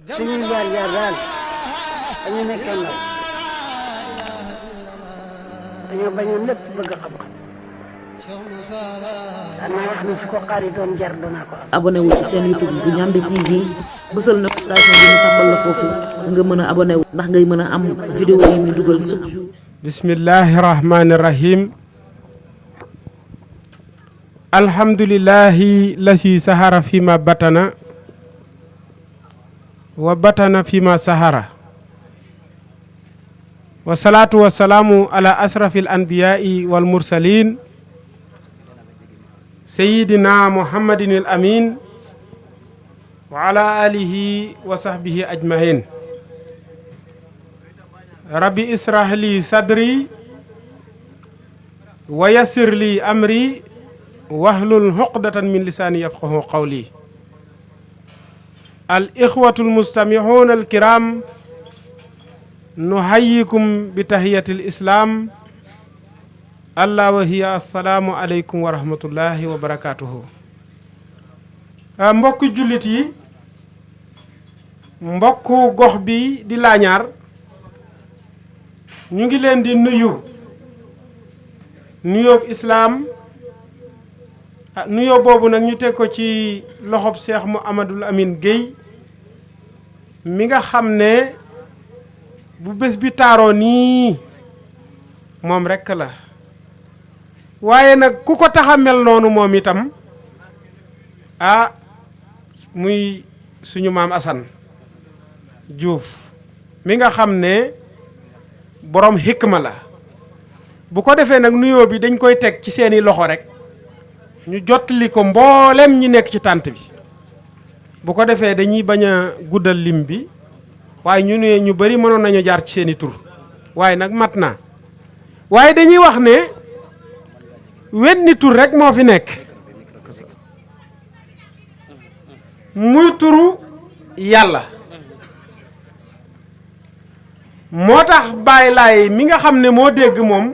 suñuy jaar jaar daal dañu nekkee ndaw dañoo bañoon lépp bëgg xam-xam danaa wax ni su ko xaaritoon jar danaa ko am. abonné wu ci seen YouTube bu Ndiamé TV bësal notification bi ñu tàmbal la foofu nga mën a abonné wu ndax ngay mën a am vidéo yi ñu dugal chaque jour. bismillahi rahmani rahim alhamdulillahi lasi sahara fima batana wa batana fima sahara wa salatu wa salamu ala asrafil anbiya'i wal mursalin sayyidina muhammadin al amin wa ala alihi wa sahbihi ajmain rabbi israh li sadri wa yassir li amri wahlul uqdatan min lisani yafqahu qawli al ikhwatul mustamihun al kiram nuhayyikum bi tahiyatil islam allah wa hiya assalamu alaykum wa rahmatullahi wa barakatuhu. mbokk jullit yi mbokk gox bi di Laañaar ñu ngi leen di nuyoob islaam nuyoo boobu nag ñu teg ko ci loxob Cheikh Mouhamadoul Amine Guèye mi nga xam ne bu bés bi taaroo nii moom rekk la waaye nag ku ko tax a mel noonu moom itam muy suñu maam Assane Diouf mi nga xam ne borom hikma la bu ko defee nag nuyoo bi dañ koy teg ci seeni loxo rek ñu jottali ko mboolem ñi nekk ci tànt bi bu ko defee dañuy bañ a guddal lim bi waaye ñu ne ñu bari mënoon nañu jaar ci seeni tur waaye nag mat na waaye dañuy wax ne wenn tur rek moo fi nekk muy turu yàlla moo tax Baay Laay mi nga xam ne moo dégg moom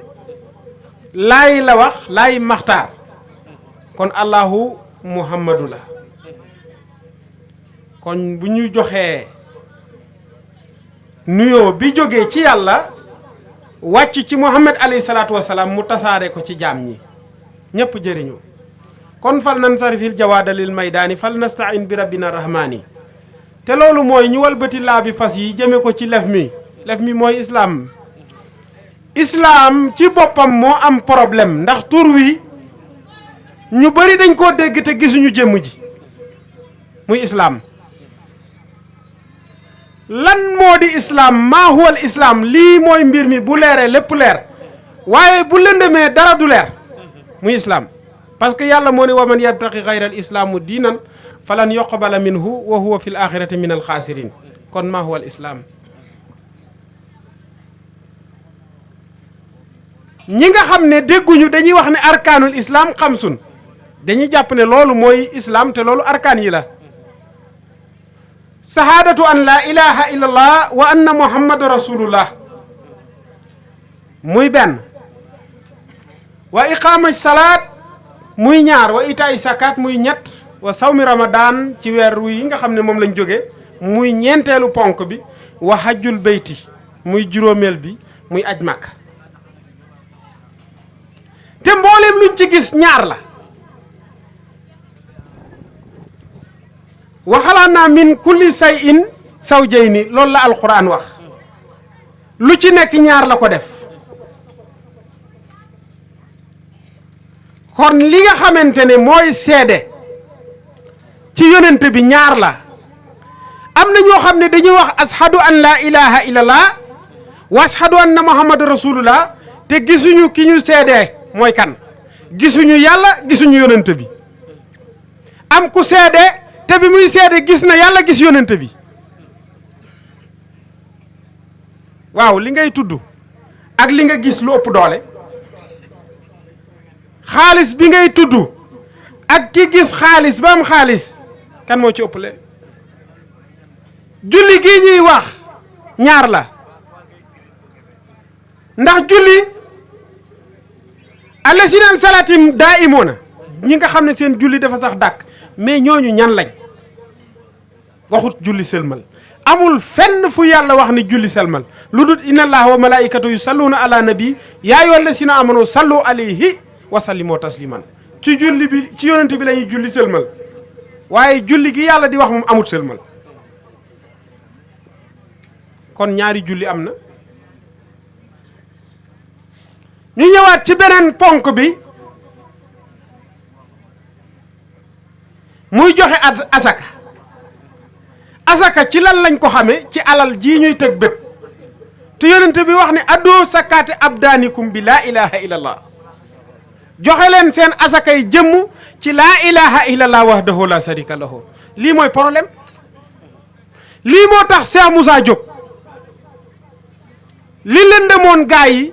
laay la wax laay maxtaar kon allahu muhammadu la kon bu ñu joxee nuyoo bi jógee ci yàlla wàcc ci muhammad alayhi salaatu wasalaam mu tasaare ko ci jaam ñi ñépp jëriñu kon fal nan sarifil jawaadalil maydaani fal nastain bi rabbina rahmaani te loolu mooy ñu walbati laa bi fas yi jëme ko ci lef mi mooy islaam ci boppam moo am problème ndax tur wi ñu bari dañ koo dégg te gisuñu jëmm ji muy islaam lan moo di islaam maa huwal islaam lii mooy mbir mi bu leeree lépp leer waaye bu lëndëmee dara du leer muy islaam parce que yàlla moo ne wa man yabtaqi xayral islaamu diinan falan yuqbala minhu wa huwa fil axirati min al xaasirin kon maa huwal islaam ñi nga xam ne dégguñu dañuy wax ne arkaanul islaam xamsun dañuy jàpp ne loolu mooy islaam te loolu arkaan yi la sahaadatu an laa ilaha illallah wa anna muhammadu rasulullah muy benn wa iqaama salaat muy ñaar wa itaay sakaat muy ñett wa sawmi ramadan ci weer wi nga xam ne moom lañ jóge muy ñeenteelu ponk bi wa hajjul bayti muy juróomeel bi muy aj màkk te mbooleem luñ ci gis ñaar la waxalaana min kulli shay'in zawjayni loolu la alquran wax lu ci nekk ñaar la ko def kon li nga xamante ne mooy seede ci yonent bi ñaar la am na ñoo xam ne dañuy wax ashadu an laa ilaha illallah wa ashadu anna muhammadu rasulullah te gisuñu ki ñu seedee mooy kan gisuñu yàlla gisuñu yonent bi am ku seede te bi muy seede gis na yàlla gis yonent bi waaw li ngay tudd ak li nga gis lu ëpp doole xaalis bi ngay tudd ak ki gis xaalis ba am xaalis kan moo ci ëpple julli gii ñuy wax ñaar la ndax julli allazinaa salaatim daa'imoona ñi nga xam ne seen julli dafa sax dàkk mais ñooñu ñan lañ waxut julli sëlmal amul fenn fu yàlla wax ni julli selmal lu dul inna allaha wa malaikatu yusalluna ala nabi yaa ayyuhal lazina amanu sallu alayhi wa sallimu tasliman ci julli bi ci yonent bi la ñuy julli selmal waaye julli gi yàlla di wax moom amut selmal kon ñaari julli am na ñu ñëwaat ci beneen ponk bi muy joxe asaka asaka ci lan lañ ko xamee ci alal jii ñuy tëg bët te yonent bi wax ne addoo sakkaati abdaanikum bi laa ilaha illallah joxe leen seen asaka yi jëmm ci laa ilaha illallah wahdahu la sharika lahu lii mooy problème lii moo tax Cheikh Moussa Diop li lëndëmoon gaa yi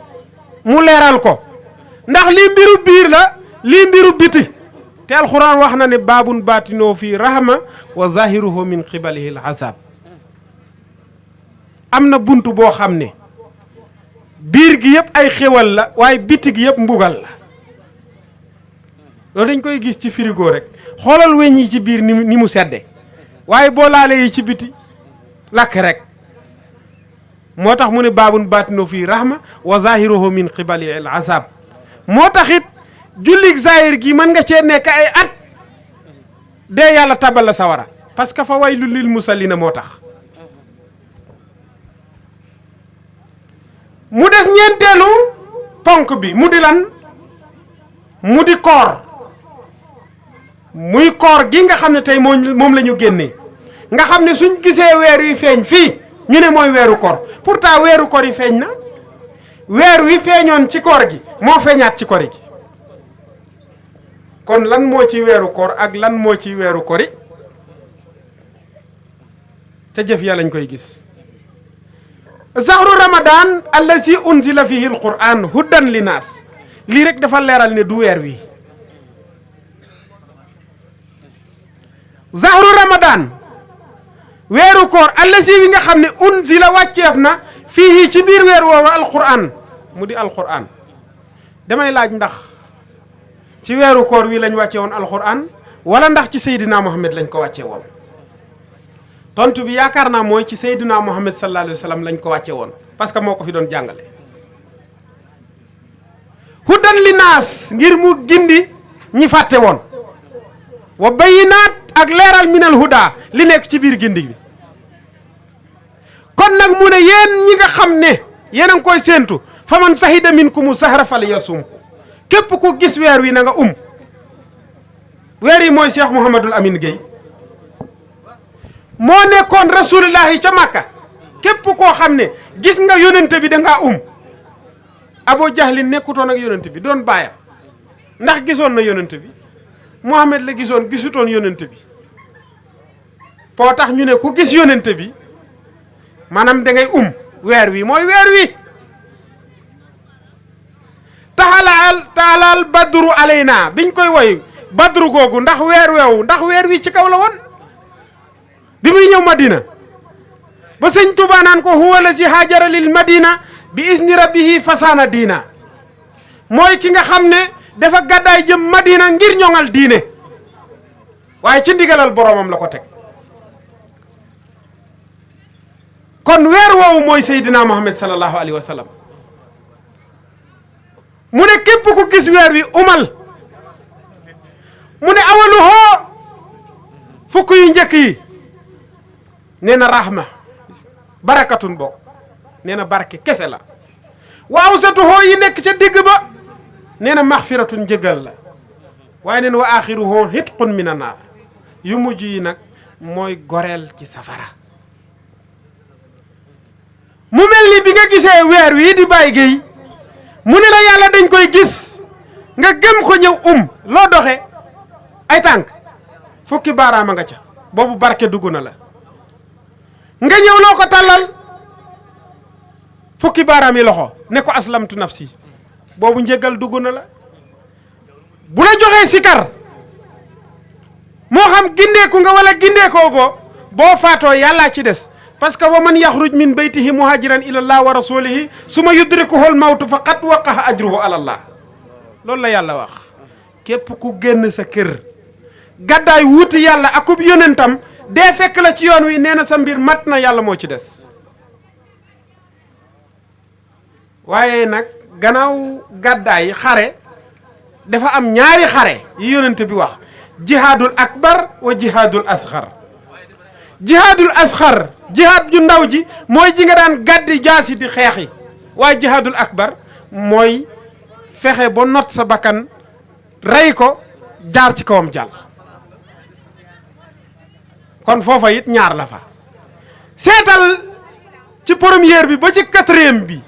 mu leeral ko ndax lii mbiru biir la lii mbiru biti te alxuraan wax na ne baabun baatinoo fii rahma wa zahiruhu min qibalihi al-azab am na bunt boo xam ne biir gi yëpp ay xéwal la waaye biti gi yëpp mbugal la loolu dañ koy gis ci frigo rek xoolal weñ yi ci biir ni mu sedde waaye boo laalee yi ci biti lakk rek moo tax mu ne baabun baatinoo fii rahma wa zahiruhu min qibalihi al-azab moo tax it jullik zahir gi mën nga cee nekk ay at dee yàlla tabal la sawara parce que fa waylul lil musallina moo tax mu des ñeenteelu ponk bi mu di lan mu di koor muy koor gi nga xam ne tey moom la ñu génnee nga xam ne suñ gisee weer wi feeñ fii ñu ne mooy weeru koor pourtant weeru koor yi feeñ na weer wi feeñoon ci koor gi moo feeñaat ci koor gi kon lan moo ci weeru koor ak lan moo ci weeru kori te jëf ya lañ koy gis zahru ramadan allazi unzila fihi alquran hudan linnaas lii rek dafa leeral ne du weer wi zahru ramadan weeru koor allazi wi nga xam ne unzila wàcceef na fihi ci biir weer woowu alquran mu di alquran damay laaj ndax ci weeru koor wi lañ wàcce woon alquran wala ndax ci Seydina Muhammad lañ ko wàcce woon tontu bi yaakaar naa mooy ci Seydina Muhammad sallallahu alayhi wa sallam lañ ko wàcce woon parce que moo ko fi doon jàngale hudan linnaas ngir mu gindi ñi fàtte woon wa bayinaat ak leeral minal huda li nekk ci biir gindi bi kon nag mu ne yéen ñi nga xam ne yéen a ngi koy séentu fa man sahida minkumu sahra falyasum képp ku gis weer wi na nga weer yi mooy Cheikh Mouhamadul Amin Gueye moo nekkoon rasulillahi ca Makka képp koo xam ne gis nga yonente bi da ngaa Abu Jahlin nekkutoon ak yonente bi doon baayam ndax gisoon na yonente bi Muhammad la gisoon gisutoon yonente bi poo tax ñu ne ku gis yonente bi maanaam da ngay weer wi mooy weer wi taxalaal badru alayna biñ koy woy badru googu ndax weer wi ci kaw la woon bi muy ñëw madina ba sëñ Tuubaa naan ko huwa lazi haajara lil madina bi isni rabbihi fasaana diina mooy ki nga xam ne dafa gàddaay jëm madina ngir ñoŋal diine waaye ci ndigalal boromam la ko teg kon weer woowu mooy Seydina Muhammad sallallahu alayhi wa sallam mu ne képp ku gis weer wi mu ne awaluhoo fukk yu njëkk yi nee na rahma barakatun bokk nee na barke kese la wa awsatuhoo yi nekk ca digg ba nee na maxfiratun njëgal la waaye nee na wa axiruhoo hitqun mina naar yu mujj yi nag mooy goreel ci safara mu mel ni bi nga gisee weer wi di Baye Gueye mu ne la yàlla dañ koy gis nga gëm ko ñëw loo doxe ay tànk fukki baaraama nga ca boobu barke dugg na la nga ñëw loo ko tàllal fukki baaraam yi loxo ne ko aslamtu nafsi boobu njëggal dugg na la bu la joxee sikar moo xam gindeeku nga wala gindeekoo ko boo faatoo yàllaa ci des parce que wa man yaxruj min baytihi muhajiran ila allah wa rasulihi suma yudrikuhul mawtu faqad waqaha ajruhu ala allah loolu la yàlla wax képp ku génn sa kër gàddaay wuuti yàlla akub yonentam dee fekk la ci yoon wi nee na sa mbir mat na yàlla moo ci des waaye nag gannaaw gàddaay xare dafa am ñaari xare yi yonent bi wax jihaadul akbar wa jihaadul asxar jihaadul asxar jihaad ju ndaw ji mooy ji nga daan gàddi jaasi di xeexi waaye jihaadul akbar mooy fexe ba not sa bakkan rey ko jaar ci kawam jàll kon foofa it ñaar la fa seetal ci première bi ba ci quatrième bi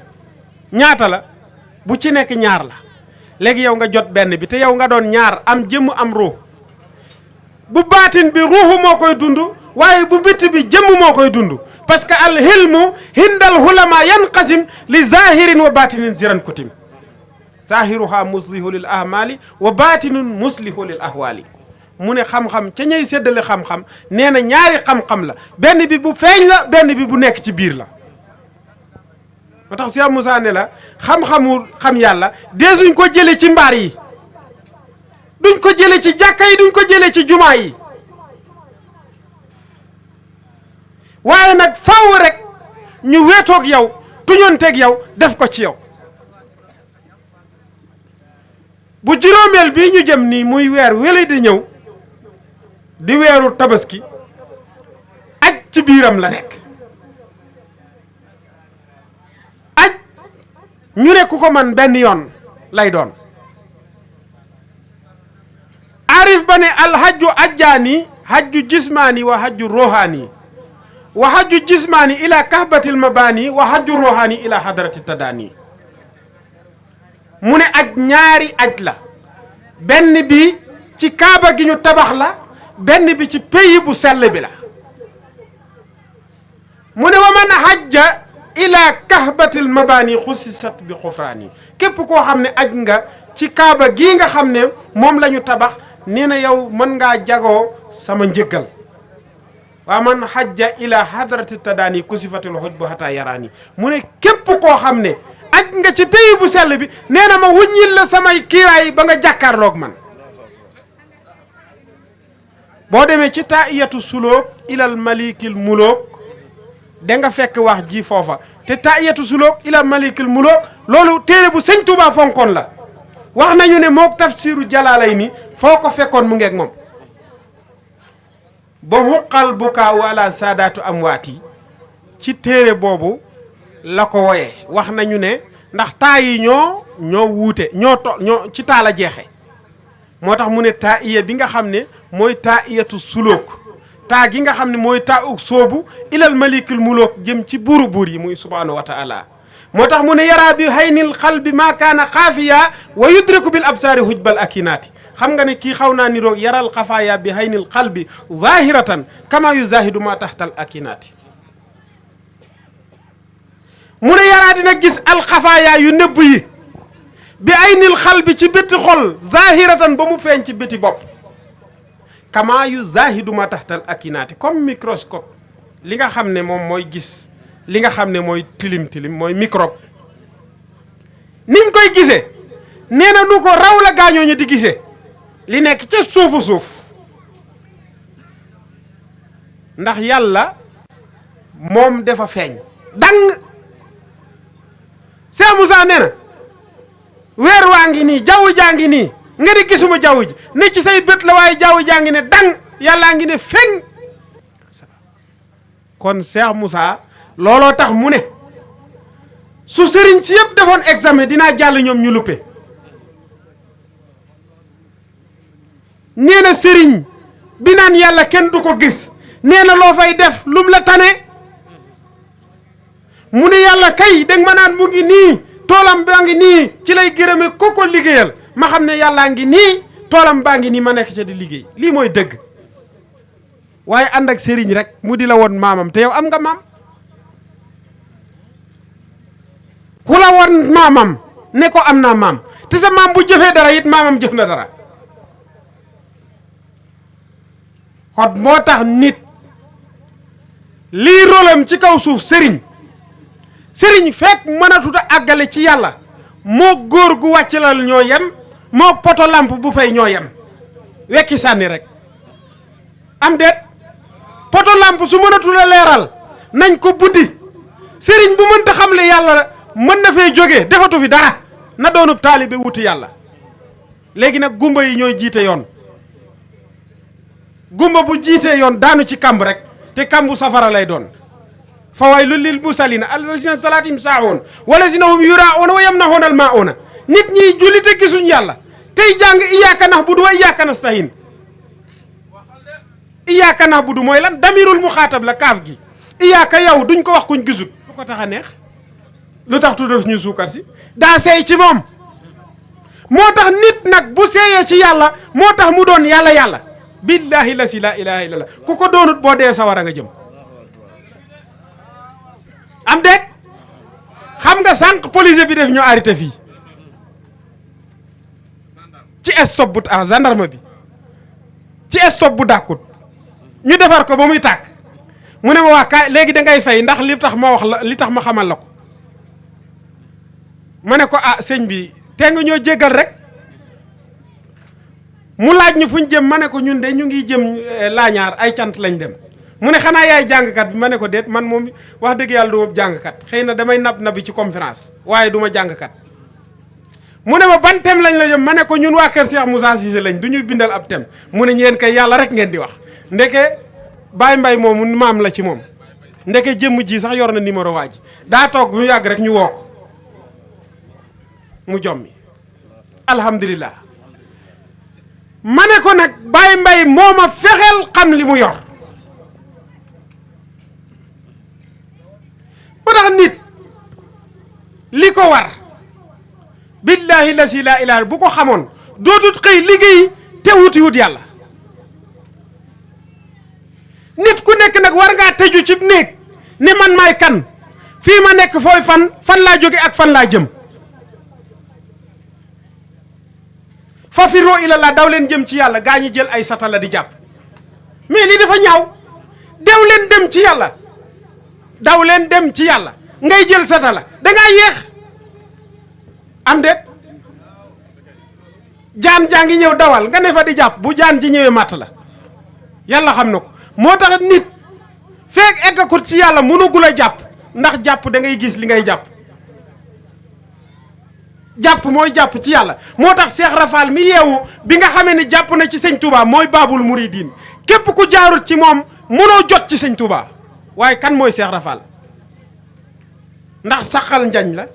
ñaata la bu ci nekk ñaar la léegi yow nga jot benn bi te yow nga doon ñaar am jëmm am ruux bu baatin bi ruuxu moo koy dund waaye bu bitti bi jëmm moo koy dund parce que al hilmu hindal hulama yanqasim li zahirin wa batinin ziran kutim zahiruha muslihu lil ahmali wa batinun muslihu lil ahwali mu ne xam-xam ca ñay séddale xam-xam nee na ñaari xam-xam la benn bi bu feeñ la benn bi bu nekk ci biir la moo tax Cheikh Moussa ne la xam-xamu xam yàlla deesuñ ko jële ci mbaar yi duñ ko jële ci jàkka yi duñ ko jële ci jumaa yi waaye nag faaw rek ñu weetoog yow tuñonteeg yow def ko ci yow bu juróomeel bii ñu jëm nii muy weer wele di ñëw di weeru tabaski aj ci biiram la nekk aj ñu ne ku ko man benn yoon lay doon arif ba ne alhajju ajjaani hajju jismaani wa hajju rohaani wa hajju jismaani ila kahbatil mabaani wa hajju rohaani ila hadrati tadaani mu ne aj ñaari aj la benn bi ci kaaba gi ñu tabax la benn bi ci pays bu sell bi la mu ne wa man hajja ila kahbatil mabaani xusisat bi xufraani képp koo xam ne aj nga ci kaaba gii nga xam ne moom la ñu tabax nee na yow mën ngaa jagoo sama njëggal waa man hajja ila hadrati tadaani kusifatil hujbu hata yaraani mu ne képp koo xam ne aj nga ci pays bu sell bi nee na ma wuññil la samay kiiraay ba nga jàkkaarloog man boo demee ci taiyatu sulóog ilal malikil mulóog da nga fekk wax ji foofa te taiyatu sulóog ilal malikil mulóog loolu téere bu sëñ Tuubaa fonkoon la wax nañu ne mook tafsiru jalaalay ni foo ko fekkoon mu ngeeg moom ba huqal bukaa wala saadaatu amwaati ci téere boobu la ko woyee wax nañu ne ndax taa yi ñoo wuute ñoo ci taa la jeexe moo tax mu ne taa iya bi nga xam ne mooy taa iyatu sulóog taa gi nga xam ne mooy taa uk soobu ilal malikul mulóog jëm ci buuru buur yi muy subhanahu wa taala moo tax mu ne yaraa bi haynil xalbi maa kaana xaafiya wa yudriku bil absaari hujbal akinaati xam nga ne kii xaw naa ni roog yaral xafaaya bi haynil xalbi zahiratan kama yu zahidu ma taxtal akinaati mu ne yaraa dina gis alxafaaya yu nëbb yi bi aynil xalbi ci bëti xol zahiratan ba mu feeñ ci bëti bopp kama yu zahidu ma taxtal akinaati comme microscope li nga xam ne moom mooy gis li nga xam ne mooy tilim tilim mooy microbe niñ koy gisee nee na nu ko raw la gaañoo ñu di gisee li nekk ca suufu suuf ndax yàlla moom dafa feeñ dang Cheikh Moussa nee na weer waa ngi nii jaww jaa ngi nii nga di gisuma jaww ji ne ci say bët la waaye jaww jaa ngi ne dang yàllaa ngi ne feeñ kon Cheikh Moussa looloo tax mu ne su sëriñ si yëpp defoon examen dinaa jàll ñoom ñu luppe nee na sëriñ bi naan yàlla kenn du ko gis nee na loo fay def lum la tane mu ne yàlla kay dégg ma naan mu ngi nii toolam baa ngi nii ci lay gërëme ko liggéeyal ma xam ne yàllaa ngi nii toolam baa ngi nii ma nekk ca di liggéey lii mooy dëgg waaye ànd ak sëriñ rek mu di la woon maamam te yow am nga maam ku la woon maamam ne ko am naa maam te sa maam bu jëfee dara it maamam jëf na dara kon moo tax nit lii rolam ci kaw suuf sëriñ fekk mënatut a àggale ci yàlla moo góor gu wàcc lal ñoo yem moo poto lampe bu fay ñoo yem wekki sànni rek am déet poto lampe su mënatul a leeral nañ ko buddi sëriñ bu mënta xam le yàlla mën na fee jógee defatu fi dara na doonub taalibe wuti yàlla. léegi nag gumba yi ñooy jiite yoon gumba bu jiitee yoon daanu ci kamb rek te kambu safara lay doon fa waylun lil musallina allazina salaatim saawoon walazina hum yuraa'uuna wa yamna'uuna al-maa'uuna nit ñi julli te gisuñ yàlla tey jàng iyyaaka na'budu wa iyyaaka nasta'iin iyyaaka na'budu mooy lan damirul muxaatab la kaaf gi iyyaaka yow duñ ko wax kuñ gisut lu ko tax a neex lu tax tuddee ñu suukar si daa seey ci moom moo tax nit nag bu seeyee ci yàlla moo tax mu doon yàlla yàlla billahi la si la ilaha illallah ku ko doonut boo dee sawara nga jëm am déet xam nga sànq police bi def ñu arrêté fii ci stop bu gendarme bi ci stop bu dàkkut ñu defar ko ba muy tàkk mu ne ma waa kaay léegi da ngay fay ndax li tax ma wax la li tax ma xamal la ko ma ne ko ah sëñ bi te nga ñoo jéggal rek mu laaj ñu fuñ jëm ma ne ko ñun de ñu ngi jëm laañaar ay cant lañ dem mu ne xanaa yaay jàngkat bi ma ne ko déet man moom wax dëgg yàlla du ma jàngkat xëy na damay nabi ci conférence waaye du ma jàngkat mu ne ma ban thème lañ la jëm ma ne ko ñun waa kër Cheikh Moussa Cissé lañ du ñuy bindal ab thème mu ne ñeen kay yàlla rek ngeen di wax ndeke Baye Mbaye moomu maam la ci moom ndeke jëmm ji sax yor na numéro waa ji daa toog bu mu yàgg rek ñu woo ko mu jommi alhamdulilah ma ne ko nag Baye Mbaye moo ma fexeel xam li mu yor moo tax nit li ko war billahi la si laa ilaaha bu ko xamoon dootut xëy liggéey te wuti wut yàlla nit ku nekk nag war ngaa tëju ci néeg ne man maay kan fii ma nekk fooy fan laa jóge ak fan laa jëm fafiroo ilallah daw leen jëm ci yàlla gaa ñi jël ay satala di jàpp mais lii dafa ñaaw dew leen dem ci yàlla daw leen dem ci yàlla ngay jël satala dangaa yéex am déet jaan jaa ngi ñëw dawal nga ne fa di jàpp bu jaan ji ñëwee màtt la yàlla xam na ko moo tax nit feek eggakut ci yàlla mënugul a jàpp ndax jàpp da ngay gis li ngay jàpp jàpp mooy jàpp ci yàlla moo tax Cheikh Rafal mi yeewu bi nga xamee ne jàpp na ci sëñ Touba mooy baabul muridin képp ku jaarut ci moom mënoo jot ci sëñ Touba waaye kan mooy Cheikh Rafal ndax saxal njañ la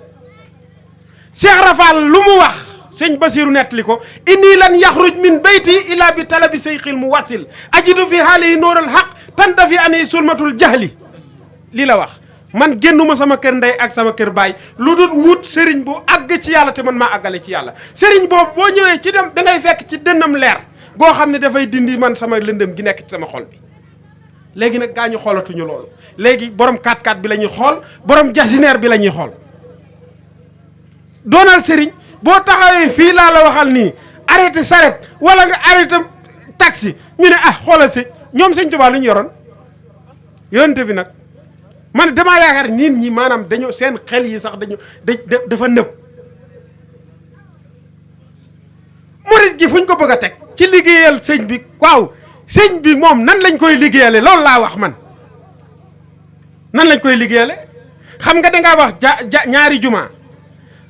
Cheikh Rafal lu mu wax sëñ Basiru nettali ko inni lan yaxruj min bayti illa bi talabi seyxil mu wasil ajidu fi haalihi nooral xaq tantafi ani sulmatul jahli lii la wax man génnuma sama kër ndey ak sama kër baay lu dul wut sëriñ bu àgg ci yàlla te man maa àggale ci yàlla sëriñ boobu boo ñëwee ci dem da ngay fekk ci dënnam leer goo xam ne dafay dindi man sama lëndëm gi nekk ci sama xol bi léegi nag gaa ñu xoolatuñu loolu léegi borom 4x4 bi la ñuy xool borom jasineer bi la ñuy xool doonal sëriñ boo taxawee fii laa la waxal nii arrêté saret wala nga arrêté taxi ñu ne ah xoolal si ñoom sëñ Tuubaa lu ñu yoroon yonente bi nag man damaa yaakaar nit ñi maanaam dañoo seen xel yi sax dafa nëb murit gi fuñ ko bëgg a teg ci liggéeyal sëñ bi waaw sëñ bi moom nan lañ koy liggéeyale loolu laa wax man nan lañ koy liggéeyale xam nga dangaa wax ñaari juma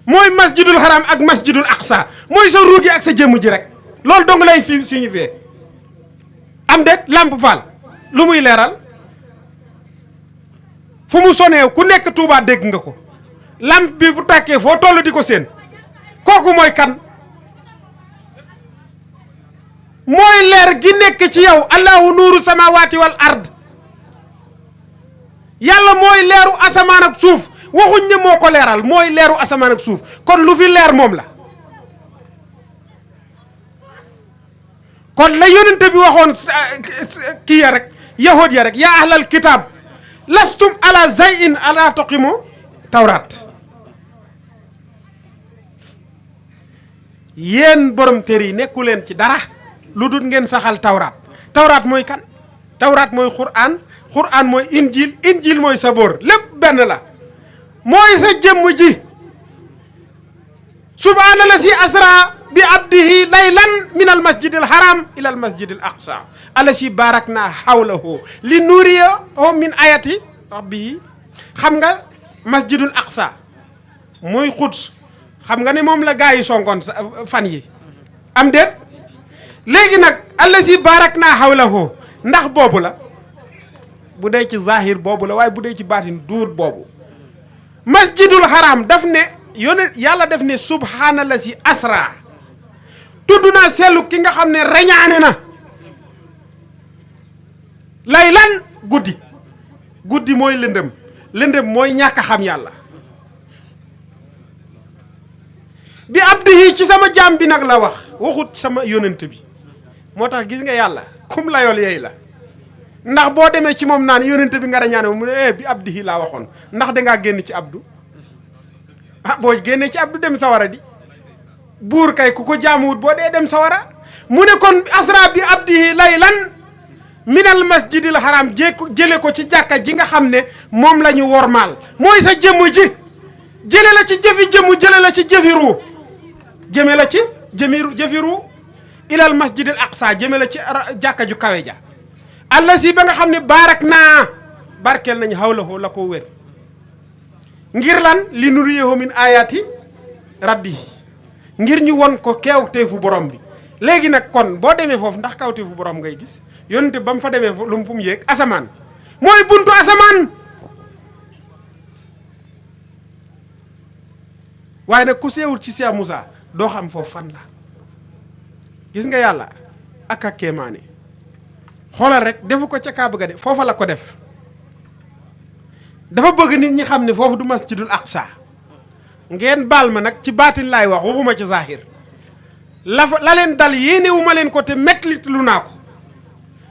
mooy masjidul haram ak masjidul aqsa mooy sa ruugi ak sa jëmm ji rek loolu dong lay fi signifié am déet Lamp Fall lu muy leeral fu mu sonee ku nekk Touba dégg nga ko lamp bi bu tàkkee foo toll di ko seen kooku mooy kan mooy leer gi nekk ci yow allahu nuuru samawati wal ard yàlla mooy leeru asamaan ak suuf waxuñ ne moo ko leeral mooy leeru asamaan ak suuf kon lu fi leer moom la kon la yonente bi waxoon kii ya rek yahud ya rek yaa ahlal kitaab lastum ala zayin ala toqimu tawraat yéen borom téere yi nekku leen ci dara lu dul ngeen saxal tawraat mooy kan tawraat mooy qur'an mooy injil mooy saboor lépp benn la mooy sa jëmm ji subhaana la si asra bi abdihi laylan min al masjid al haram ila al masjid al aqsa allasi barakna hawlahu li nuriyahu min ayati rabbihi. xam nga masjidul aqsa mooy Quds, xam nga ne moom la gaa yi sonkoon fan yi am déet. léegi nag allasi barakna hawlahu ndax boobu la, bu dee ci zahir boobu la, waaye bu dee ci baatin duut boobu. masjidul haram daf ne yàlla def ne subhaanallasi asra, tudd naa seetlu ki nga xam ne reñaane na laylan guddi. guddi mooy lëndëm, lëndëm mooy ñàkk a xam yàlla. bi abdihi ci sama jaam bi nag la wax, waxut sama yonent bi. moo tax gis nga yàlla kum layool yeey la, ndax boo demee ci moom naan yonent bi nga reñaane mu ne bi abdihi laa waxoon, ndax dangaa génn ci abdu. ah boo génnee ci abdu dem sawara di, buur kay ku ko jaamuwut boo dee dem sawara. mu ne kon asra bi abdihi laylan minal masjidil haram jële ko ci jàkka ji nga xam ne moom la ñu wormaal, mooy sa jëmm ji, jële la ci jëfi jëmm, jële la ci jëfi ruu, jëme la ci jëfi ruu ilal masjidil aqsa, jëme la ci jàkka ju kawe ja allasi ba nga xam ne baarak naa barkeel nañu hawlahu la ko wér. ngir lan li nuriyahu min ayati rabbi, ngir ñu won ko kawteefu borom bi. léegi nag kon boo demee foofu ndax kawteefu borom ngay gis yonente ba mu fa demee lu mu fu mu yéeg asamaan, mooy buntu asamaan. waaye nag ku seewul ci Cheikh Moussa doo xam foofu fan la. gis nga yàlla ak ak kéemaane, xoolal rek defu ko ca Kaaba ga de, foofa la ko def. dafa bëgg nit ñi xam ne foofu du masjidul aqsa. ngeen baal ma nag ci baatin laay wax, waxuma ci zahir. la leen dal yéenewu ma leen ko, te mettit lu naa ko,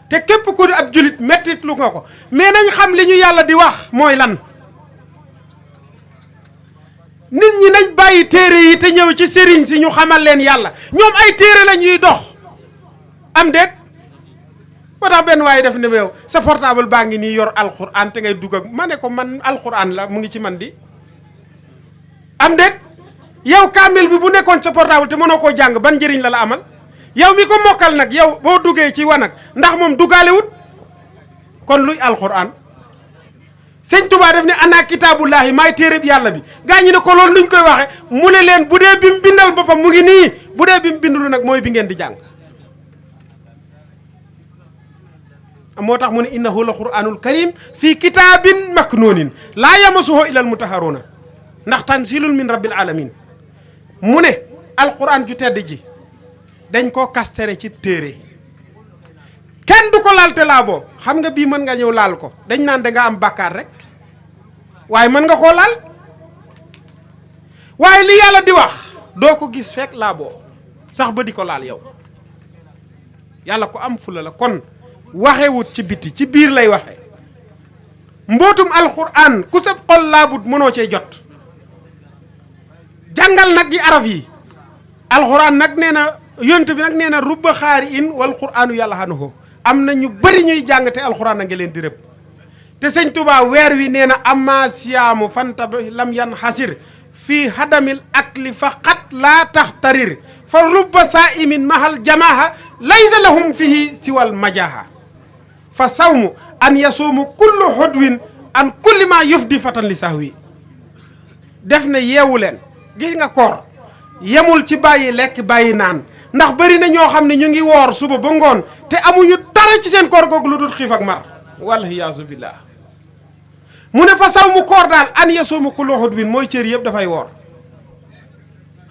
te képp ku di ab julit mettit lu nga ko. mais nañ xam li ñu yàlla di wax mooy lan. nit ñi nañ bàyyi téere yi te ñëw ci sëriñ si ñu xamal leen yàlla. ñoom ay téere la ñuy dox am déet. moo tax benn waaye def ne yow sa portable baa ngi nii yor alxuraan te ngay dugg ak ma ne ko man alxuraan la mu ngi ci man di am déet. yow kaamil bi bu nekkoon sa portable te mënoo koo jàng ban njëriñ la amal. yow mi ko mokkal nag yow boo duggee ci wanag ndax moom duggaalewut kon luy alxuraan. sëñ Tuubaa def ne ana kitaabullaahi maay téereb yàlla bi. gaa ñi ne ko loolu luñ koy waxe mu ne leen bu dee bi mu bindal boppam mu ngi nii, bu dee bi mu bindulu nag mooy bi ngeen di jàng. moo tax mu ne innahu la quraanul karim fii kitaabin maknuunin laa yamasuhu illal mutahharuuna, ndax tanzilun min rabbil alamin. mu ne alquran ju tedd ji dañ koo kastere ci téere, kenn du ko laal te laaboo. xam nga bii mën nga ñëw laal ko dañ naan da nga am bàkkaar rek, waaye mën nga koo laal. waaye li yàlla di wax doo ko gis fekk laaboo sax ba di ko laal yow. yàlla ko am fula la, kon waxewut ci biti, ci biir lay waxe. mbootum alquran ku sa xol laabut mënoo cee jot. jàngal nag yi araf yi. alquran nag nee na yonent bi nag nee na rubba xaari in wal quranu yàlla xanuhu, am na ñu bari ñuy jàng te alquran a ngi leen di rëbb. te sëñ Tuubaa weer wi nee na amma siyaamu fanta lam yan xasir fii hadamil akli fa xat laa tax tarir fa rubba saa imin mahal jamaaha laysa lahum fihi siwal majaha fa sawmu an yasuumu kullu xudwin an kulli ma yufdi fatan li sahwi. def na yeewu leen. gis nga koor yemul ci bàyyi lekk bàyyi naan, ndax bari na ñoo xam ne ñu ngi woor suba ba ngoon te amuñu dara ci seen koor googu lu dul xiif ak mar waliyaasu billah. mu ne fa saw mu koor daal an yasuumu kullu xudwin mooy cër yëpp dafay woor.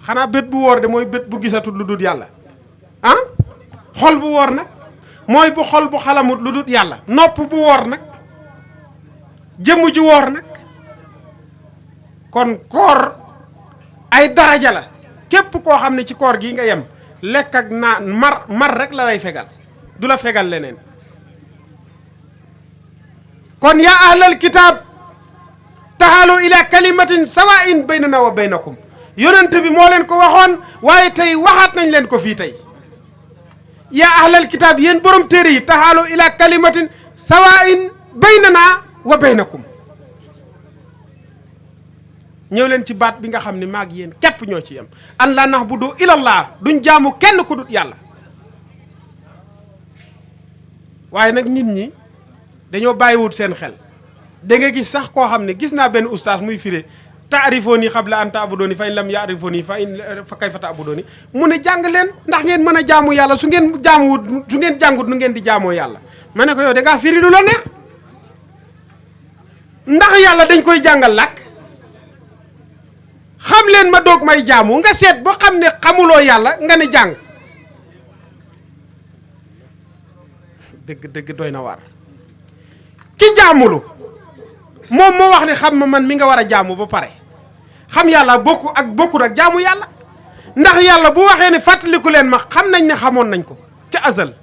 xanaa bët bu woor de mooy bët bu gisatul lu dul yàlla ah. xol bu woor nag mooy bu xol bu xalamut lu dul yàlla. nopp bu woor nag, jëmm ju woor nag. kon koor ay daraja la. képp koo xam ne ci koor gi nga yem lekk ak naan mar rek la lay fegal, du la fegal leneen. kon yaa ahlal kitaab taxaalu ila kalimatin sawaa'in baynana wa baynakum. yonent bi moo leen ko waxoon, waaye tey waxaat nañ leen ko fii tey. yaa ahlal kitaab yéen borom téere yi taxaalu ila kalimatin sawaa'in baynana wa baynakum. ñëw leen ci baat bi nga xam ne maag yéen képp ñoo ci yem an la na'budu illallah duñ jaamu kenn ku dut yàlla. waaye nag nit ñi dañoo bàyyiwut seen xel da nga gis sax koo xam ne gis naa benn ustaas muy firé ta'rifuni qabla an ta'buduni fa in lam ya'rifuni fa kayfa ta'buduni mu ne jàng leen ndax ngeen mën a jaamu yàlla su ngeen jàngut nu ngeen di jaamoo yàlla. ma ne ko yow da ngaa firi lu la neex ndax yàlla dañ koy jàngal làkk xam leen ma doog may jaamu nga seet ba xam ne xamuloo yàlla nga ne jàng. dëgg doy na waar ki jaamulu moom moo wax ne xam ma man mi nga war a jaamu ba pare xam yàlla bokkut ak jaamu yàlla ndax yàlla bu waxee ne fàttaliku leen ma xam nañ ne xamoon nañ ko ca azal.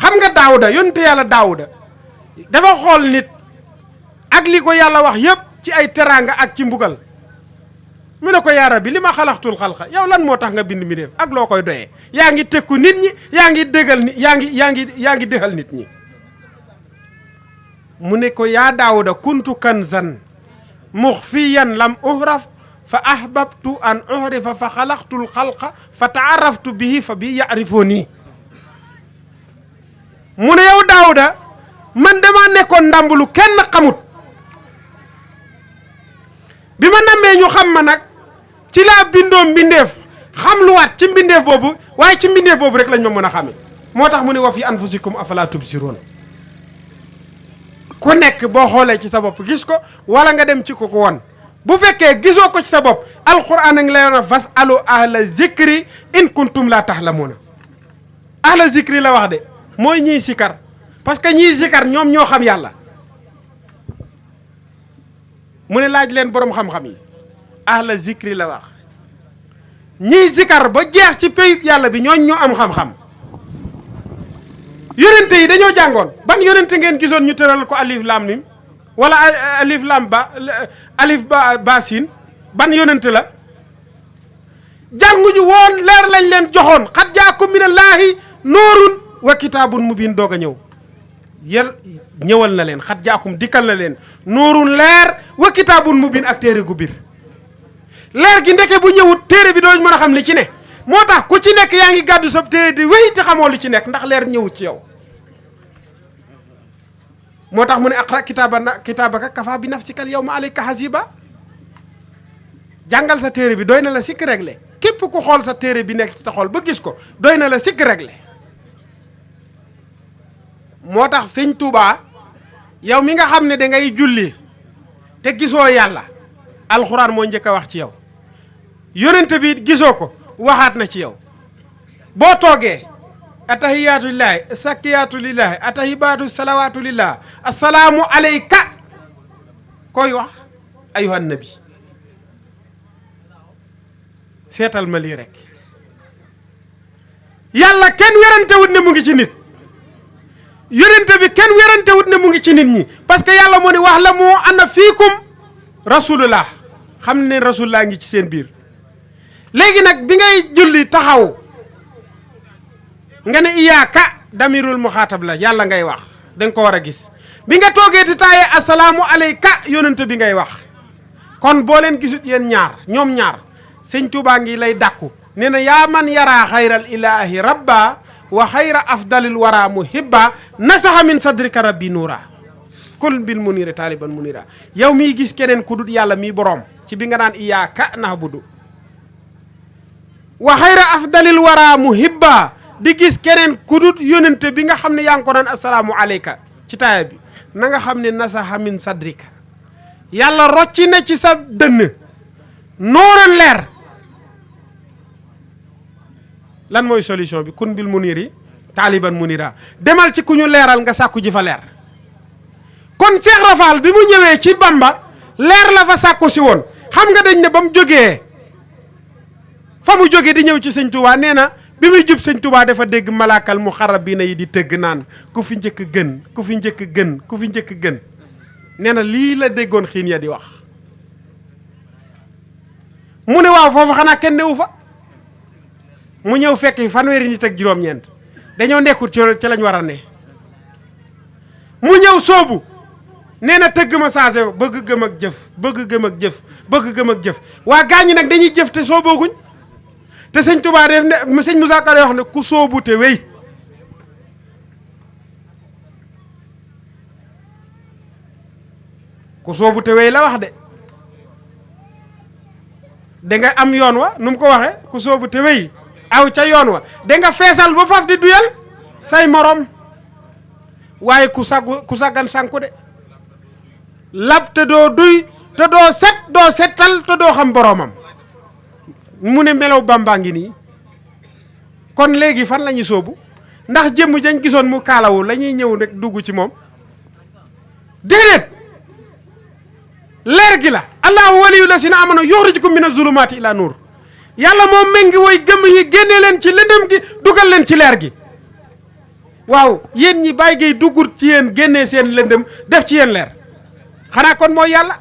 xam nga daawuda yonte yàlla daawuda dafa xool nit ak li ko yàlla wax yépp ci ay teraanga ak ci mbugal mu ne ko yaa rabbi li ma xalaxtul xalqa yow lan moo tax nga bind mi def ak loo koy doyee yaa ngi tekku nit ñi yaa ngi dëggal nit yaa ngi dëxal nit ñi. mu ne ko yaa daawuda kuntu kanzan muxfiyan lam uhraf fa ahbabtu an uhrifa fa xalaxtul xalqa fa taaraftu bihi fa bi yarifuni. mu ne yow daawuda man dama nekkoon ndambulu kenn xamut bi ma nammee ñu xam ma nag ci laa bindoo mbindeef xam lu waat ci mbindeef boobu waaye ci mbindeef boobu rek lañ ma mën a xame moo tax mu ne wa fi anfusikum afala tubsiroon ku nekk boo xoolee ci sa bopp gis ko wala nga dem ci ko won bu fekkee gisoo ko ci sa bopp alquran a ngi lay wax fas alu ahla zikri in kuntum la tahlamuuna ahla zikri la wax de mooy ñiy sikar parce que ñiy sikar ñoom ñoo xam yàlla mu ne laaj leen boroom xam-xam yi ahla zikri la wax ñiy sikar ba jeex ci payib yàlla bi ñooñ ñoo am xam-xam yonente yi dañoo jàngoon ban yonente ngeen gisoon ñu tëral ko alif lam mim wala alif lam ba alif ba siin ban yonente la jànguñu woon leer lañ leen joxoon xat jaakum minallaahi nuurun wa kitaabun mubiin doog a ñëw ñëwal na leen xat jaakum dikkal na leen nuurun leer wa kitaabun mubiin ak téere gu bir leer gi ndeke bu ñëwut téere bi dooñ mën a xam li ci ne moo tax ku ci nekk yaa ngi gàddu sa téere di wéy te xamoo li ci nekk ndax leer ñëwut ci yow moo tax mu ne aqra kitaabaka kafa bi nafsika al yawma alayka hasiba jàngal sa téere bi doy na la sikk réglé képp ku xool sa téere bi nekk ci sa xol ba gis ko doy na la sikk réglé moo tax sëñ Touba yow mi nga xam ne da ngay julli te gisoo yàlla alxuraan moo njëkk a wax ci yow yonente bi gisoo ko waxaat na ci yow boo toogee atahiyaatu lillahi sakkiyaatu lillahi atahibaatu salawaatu lillah assalaamu alayka koy wax ayuhan nabi seetal ma lii rek yàlla kenn werantewut ne mu ngi ci nit yonente bi kenn werantewut ne mu ngi ci nit ñi parce que yàlla moo ne wax la moo anna fiikum rasulullah xam ne rasulullah ngi ci seen biir léegi nag bi ngay julli taxaw nga ne iyaaka damirul muxaatab la yàlla ngay wax danga ko war a gis bi nga toogee ti taaye asalaamu alayka yonente bi ngay wax kon boo leen gisut yéen ñaar ñoom ñaar sëñ Tuubaa ngi lay dàkku nee na yaa man yaraa xayral ilaahi rabba wa xayra afdalil wara muhibba nasaxa min sadrika rabbi nuura kul bil muniri taaliban munira yow miy gis keneen ku dut yàlla mii boroom ci bi nga naan iyaaka na'budu wa xayra afdalil wara muhibba di gis keneen ku dut yónente bi nga xam ne yaa ngi ko naan asalaamu alayka ci taaya bi na nga xam ne nasaxa min sadrika yàlla rocci na ci sa dënn nooran leer lan mooy solution bi kun bil muniri taaliban munira demal ci ku ñu leeral nga sàkku ji fa leer kon Cheikh Rafal bi mu ñëwee ci Bamba leer la fa sàkku si woon xam nga dañ ne ba mu jógee fa mu jógee di ñëw ci sëñ Touba nee na bi muy jub sëñ Touba dafa dégg malaakal mu xarabina yi di tëgg naan ku fi njëkk gën ku fi njëkk gën ku fi njëkk gën nee na lii la déggoon xiin ya di wax mu ne waaw foofu xanaa kenn newu fa mu ñëw fekk fanweeri nit ak juróom-ñeent dañoo nekkul ci lañ war a ne mu ñëw soobu nee na tëgg ma changé wu bëgg gëm ak jëf bëgg gëm ak jëf bëgg gëm ak jëf waa gaañi nag dañuy jëf te soo booguñ te sëñ Touba def ne sëñ Moussa Ka wax ne ku soobu te wéy ku soobu te wéy la wax de danga am yoon wa nu mu ko waxee ku soobu te wéy aw ca yoon wa danga feesal ba faf di duyal say morom waaye ku saggan sanku de lab te doo duy te doo set doo setal te doo xam boromam mu ne melaw Bàmbaa ngi nii kon léegi fan la ñuy sóobu ndax jëmm jañ gisoon mu kaalawu la ñuy ñëw rek dugg ci moom déedéet leer gi la allahu waliyu lasina amanu yuxrijukum mina zulumaati ila nuur yàlla moom méngi woy gëm yi génnee leen ci lëndëm gi dugal leen ci leer gi waaw yéen ñi bàyyi gay duggut ci yéen génnee seen lëndëm def ci yéen leer xanaa kon mooy yàlla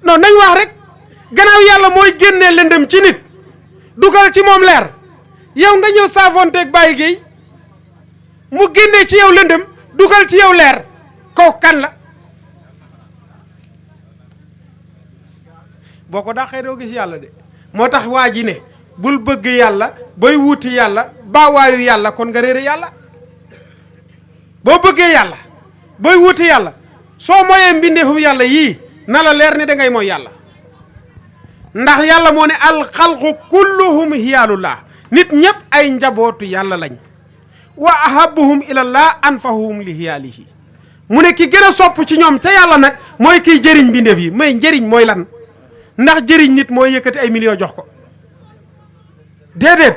non nañ wax rek gannaaw yàlla mooy génnee lëndëm ci nit dugal ci moom leer yow nga ñëw saafonteeg bàyyi gay mu génnee ci yow lëndëm dugal ci yow leer kooku kan la boo ko dàqee doo gis yàlla de moo tax waa ji ne bul bëgg yàlla bay wuuti yàlla baawaayu yàlla kon nga réere yàlla boo bëggee yàlla bay wuuti yàlla soo moyee mbindeefum yàlla yii na la leer ne dangay mooy yàlla ndax yàlla moo ne alxalqu kulluhum hiyaalullah nit ñëpp ay njabootu yàlla lañ wa ahabuhum ilallah anfahum li hiyaalihi mu ne ki gën a sopp ci ñoom ca yàlla nag mooy kiy jëriñ mbindeef yi may njëriñ mooy lan ndax jëriñ nit mooy yëkkati ay millions jox ko déedéet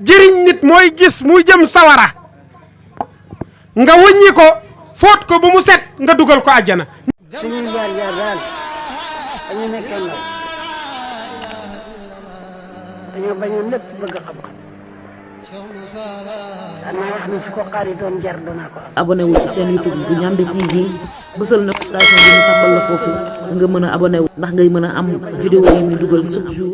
jëriñ nit mooy gis muy jëm sawara nga wëññi ko fóot ko ba mu set nga dugal ko àjjana suñuy jaar daal dañu nekkoon ndaw dañoo bañoon lépp bëgg xam-xam danaa wax ni su ko xaaritoon jar danaa ko am. abonné wu ci seen YouTube bu Ndiamé TV bësal notification bi ñu tàmbal la foofu nga mën a abonné wu ndax ngay mën a am vidéo yi ñu dugal chaque jour.